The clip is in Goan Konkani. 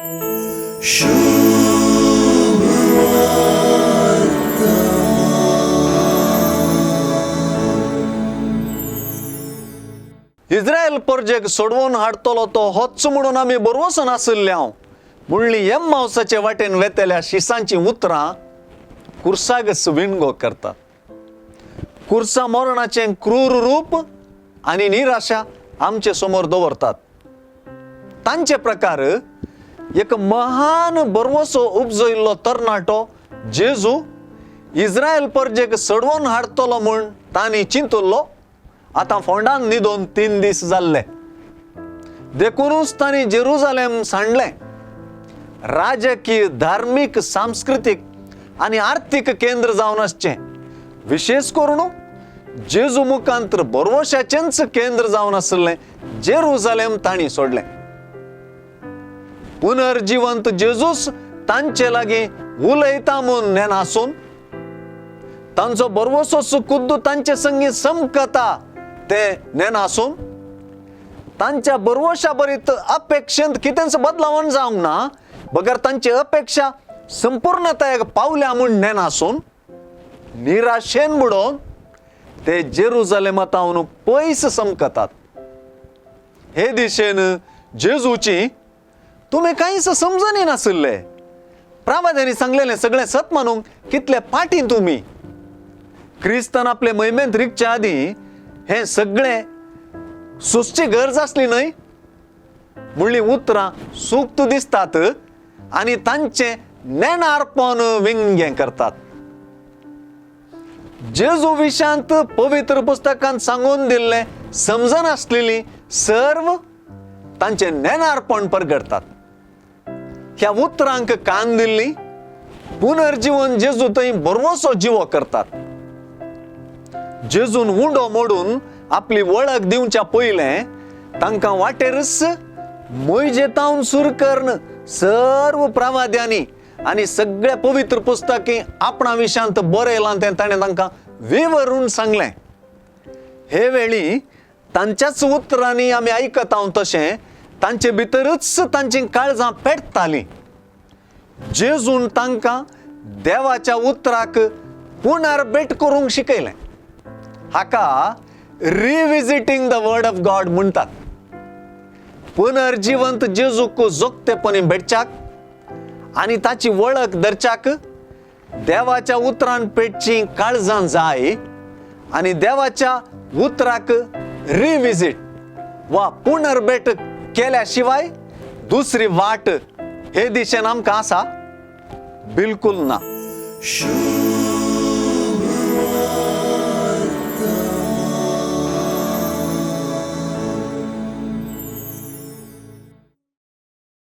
इस्रायल परजेक सोडवून हाडटलो तो होच म्हणून आमी बरवसून आशिल्ले हांव म्हणली एम्मावसाचे वाटेन वेतल्या शिसांचीं उतरां कुर्सागच विणगो करतात. कुर्सा मरणाचें क्रूर रूप आनी निराशा आमचे समोर दवरतात. तांचे प्रकार एक महान बरवसो उपजयल्लो तरणाटो जेजू इस्रायल परजेक सडवून हाडटलो म्हूण तांणी चिंतुल्लो. आतां फोंडान न्हिदोन 3 दीस जाल्ले, देखूनच तांणी जेरुजालेम सांडलें. राजकीय, धार्मीक, सांस्कृतीक आनी आर्थीक केंद्र जावन आसचें, विशेष करून जेजू मुखांतर बरवशाचेंच केंद्र जावन आशिल्लें जेरुजालेम तांणी सोडलें. पुनर्जिवंत जेजूस तांचे लागीं उलयता म्हूण नेनासून तांचो बरवसो खुद्द तांचे संगी समकता ते नेनासून तांच्या बरवशा बरीत अपेक्षेंत कितेंच बदलावण जावंक ना, बगर तांची अपेक्षा संपूर्णतायेक पावल्या म्हूण नेनासून निराशेन बुडोवन ते जेरुजालेमांत पयस समकतात. हे दिशेन जेजूची तुमी कांयच समजनी नाशिल्ले. प्रावाद्यांनी सांगलेलें सगळें सत मानूंक कितले फाटीं तुमी. क्रिस्तान आपले महिमेंत रिगच्या आदीं हें सगळें सुचची गरज आसली न्हय म्हणली उतरां सुक्त दिसतात आनी तांचें नेणारपण विंगें करतात. जेजू विशांत पवित्र पुस्तकांत सांगून दिल्लें समजनासलेली सर्व तांचें नेणारपण परगडतात. ह्या उतरांक कान दिल्ली पुनर्जीवन जेजू थंय बरवसो जिवो करतात. जेजून उंडो मोडून आपली वळख दिवच्या पयलें तांकां वाटेरच मोयजेतावन सुरू करून सर्व प्रावाद्यांनी आनी सगळ्या पवित्र पुस्तकी आपणा विशांत बरयलां तें ताणें तांकां विवरून सांगलें. हे वेळी तांच्याच उतरांनी आमी आयकता हांव तशें तांचे भितरूच तांचीं काळजां पेटतालीं. जेजून तांकां देवाच्या उतराक पुनर्भेट करूंक शिकयलें. हाका revisiting the word of God म्हणटात. पुनर्जिवंत जेजूक जोगतेपणी भेटच्याक आनी ताची वळख धरच्याक देवाच्या उतरान पेटची काळजां जाय आनी देवाच्या उतराक रिविजीट वा पुनर्भेट केल्या शिवाय दुसरी वाट हे दिशेन आमकां आसा बिलकुल ना.